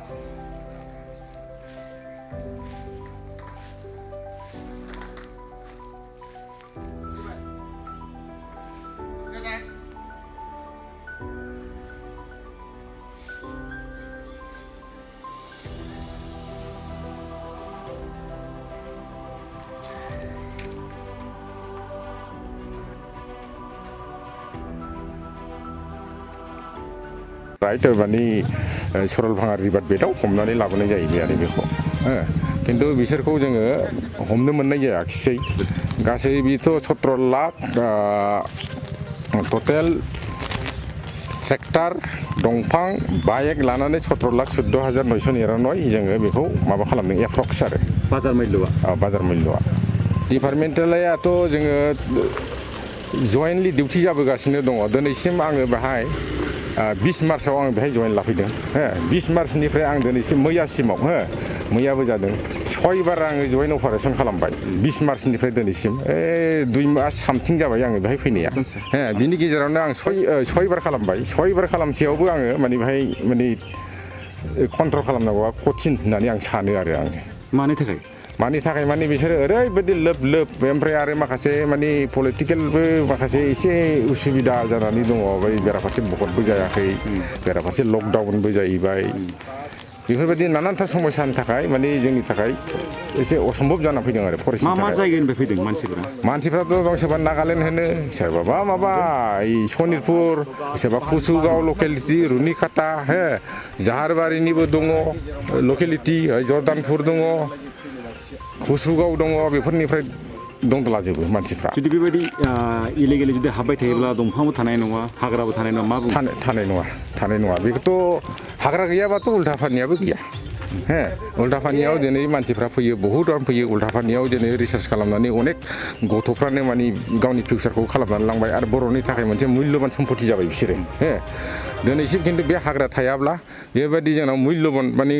Right, माने Saralpara river बेदआव हमनानै लाबोनाय जायो आरो बेखौ खिन्थु बिसोरखौ जोङो हमनो मोननाय जायाखिसै गासै बेथ' 17 लाख टटेल ट्रेक्टर दंफां बाइक लानानै 17 लाख 14,999 जोङो बेखौ माबा खालामदों एप्रक्स आरो बाजार मुल्यआ डिपार्टमेन्टेलाथ' जोङो जयेन्टलि डिउटि जाबोगासिनो दङ दिनैसिम आङो बेहाय 20 मार्चआव आं बेहाय जयेन लाफैदों 20 मार्चनिफ्राय आं दिनैसिम मैयासिमाव मैयाबो जादों 6 बार आङो जयेन अपारेसन खालामबाय 20 मार्चनिफ्राय दिनैसिम 2 मास सामथिं जाबाय आङो बेहाय फैनाया बिनि गेजेरावनो आं 6 बार खालामबाय 6 बार खालामसेयावबो आङो माने बेहाय माने कन्ट्रल खालामनांगौआ कठिन होननानै आं सानो आरो आङो मानि थाखाय माने बिसोरो ओरैबायदि लोब लोब ओमफ्राय आरो माखासे माने पलिटिकेलबो माखासे एसे उसुबिदा जानानै दङ बै बेराफारसे भटबो जायाखै बेराफारसे लकडाउनबो जाहैबाय बेफोरबायदि नानानथा समस्यानि थाखाय माने जोंनि थाखाय एसे असम्भब जाना फैदों आरो फरेस्टनि थाखाय मा जायगानिफ्राय फैदों मानसिफ्राथ' दं सोरबा नागालेण्ड होनो सोरबाबा माबा सनितपुर सोरबा कुसुगाव लकेलिटि रुनिकाटा जाहारबारिनिबो दङ लकेलिटि जर्दानपुर दङ कुसुगाव दङ बेफोरनिफ्राय दंदलाजोबो मानसिफ्रा जुदि बेबायदि इलिगेलि जुदि हाबबाय थायोब्ला दंफांबो थानाय नङा हाग्राबो थानाय नङा मा थानाय नङा बेखौथ' हाग्रा गैयाबाथ' उल्टाफानियाबो गैया उल्टाफानियाव दिनै मानसिफ्रा फैयो बहुतआनो फैयो उल्टाफानियाव दिनै रिसार्च खालामनानै अनेक गथ'फ्रानो माने गावनि फिउचारखौ खालामनानै लांबाय आरो बर'नि थाखाय मोनसे मुल्यबान सम्पति जाबाय बिसोरो दिनैसिम खिन्थु बे हाग्रा थायाब्ला बेबायदि जोंनाव मुल्यबान माने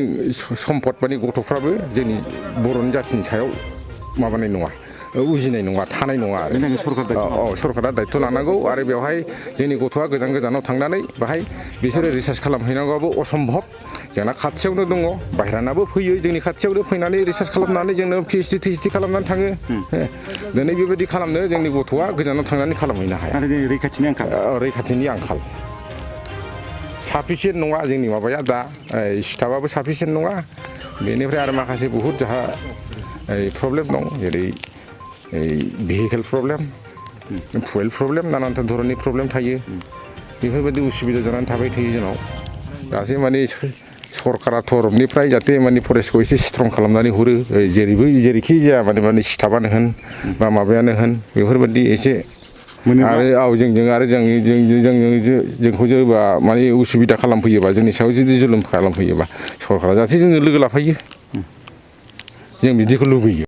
सम्पद माने गथ'फ्राबो जोंनि बर'नि जाथिनि सायाव माबानाय नङा उजिनाय नङा थानाय नङा आरो सरकारा दायथ' लानांगौ आरो बेवहाय जोंनि गथ'आ गोजान गोजानाव थांनानै बाहाय बिसोरो रिसार्च खालामहैनांगौआबो असम्भब जोंना खाथियावनो दङ बाहेरानाबो फैयो जोंनि खाथियावनो फैनानै रिसार्च खालामनानै जोंनो पिएइचडि खालामनानै थाङो दिनै बेबायदि खालामनो जोंनि गथ'आ गोजानाव थांनानै खालामहैनो हाया रैखाथिनि आंखाल साफिसियेन्ट नङा जोंनि माबाया दा स्टाफआबो साफिसियेन्ट नङा बेनिफ्राय आरो माखासे बहुद जोंहा प्रब्लेम दं जेरै भेहिकेल प्रब्लेम फुवेल प्रब्लेम नानानथा धरननि प्रब्लेम थायो बेफोरबायदि उसुबिदा जानानै थाबाय थायो जोंनाव दासो माने सरकारा तरफनिफ्राय जाहाथे माने फरेस्टखौ एसे स्ट्रं खालामनानै हरो जेरैखि जाया माने स्टाफआनो होन बा माबायानो होन बेफोरबायदि एसे आरो जोंखौ जेनेबा माने उसुबिदा खालामफैयोबा जोंनि सायाव जुदि जुलुम खालामफैयोबा सरकारा जाहाथे जोंनो लोगो लाफायो जों बिदिखौ लुबैयो